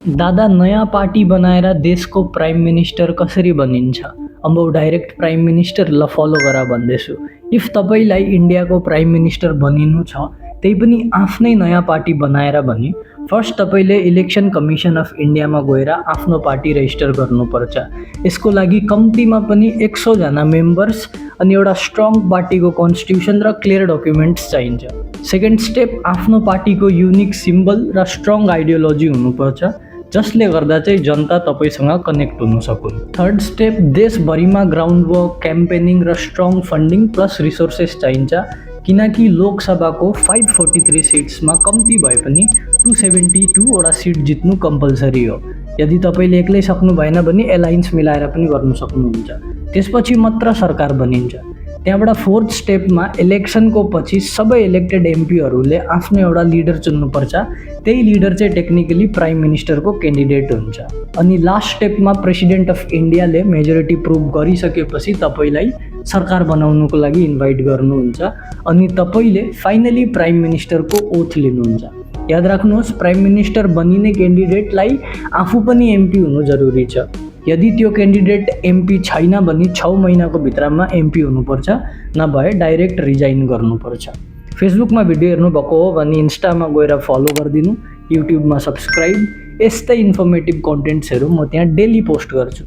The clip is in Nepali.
दादा नयाँ पार्टी बनाएर देशको प्राइम मिनिस्टर कसरी बनिन्छ? अब डाइरेक्ट प्राइम मिनिस्टर ल फलो गरा भन्दैछु। इफ तपाईँलाई इन्डियाको प्राइम मिनिस्टर बनिनु छ, त्यही पनि आफ्नै नयाँ पार्टी बनाएर भने फर्स्ट तपाईँले इलेक्सन कमिसन अफ इन्डियामा गएर आफ्नो पार्टी रेजिस्टर गर्नुपर्छ। यसको लागि कम्तीमा पनि 100 जना मेम्बर्स अनि एउटा स्ट्रङ पार्टीको कन्स्टिट्युसन र क्लियर डकुमेन्ट्स चाहिन्छ। सेकेन्ड स्टेप, आफ्नो पार्टीको युनिक सिम्बल र स्ट्रङ आइडियोलोजी हुनुपर्छ, जसले गर्दा चाहिँ जनता तपाईँसँग कनेक्ट हुन सकुन्। थर्ड स्टेप, देशभरिमा ग्राउन्ड वर्क, क्याम्पेनिङ र स्ट्रङ फन्डिङ प्लस रिसोर्सेस चाहिन्छ, किनकि लोकसभाको 543 सिट्समा कम्ती भए पनि 272 वटा सिट जित्नु कम्पलसरी हो। यदि तपाईँले एक्लै सक्नु भएन भने एलायन्स मिलाएर पनि गर्न सक्नुहुन्छ। त्यसपछि मात्र सरकार बनिन्छ। त्यहाँबाट फोर्थ स्टेपमा इलेक्सनको पछि सबै इलेक्टेड एमपीहरूले आफ्नो एउटा लिडर चुन्नुपर्छ। त्यही लिडर चाहिँ टेक्निकली प्राइम मिनिस्टरको क्यान्डिडेट हुन्छ। अनि लास्ट स्टेपमा प्रेसिडेन्ट अफ इन्डियाले मेजोरिटी प्रुभ गरिसकेपछि तपाईँलाई सरकार बनाउनुको लागि इन्भाइट गर्नुहुन्छ अनि तपाईँले फाइनली प्राइम मिनिस्टरको ओथ लिनुहुन्छ। याद राख्नुहोस्, प्राइम मिनिस्टर बनिने क्यान्डिडेटलाई आफू पनि एमपी हुनु जरुरी छ। यदि त्यो क्यान्डिडेट एमपी छैन भने 6 महिनाको भित्रमा एमपी हुनुपर्छ, नभए डाइरेक्ट रिजाइन गर्नुपर्छ। फेसबुकमा भिडियो हेर्नुभएको हो भने इन्स्टामा गएर फलो गरिदिनु, युट्युबमा सब्सक्राइब। यस्तै इन्फर्मेटिभ कन्टेन्ट्सहरू म त्यहाँ डेली पोस्ट गर्छु।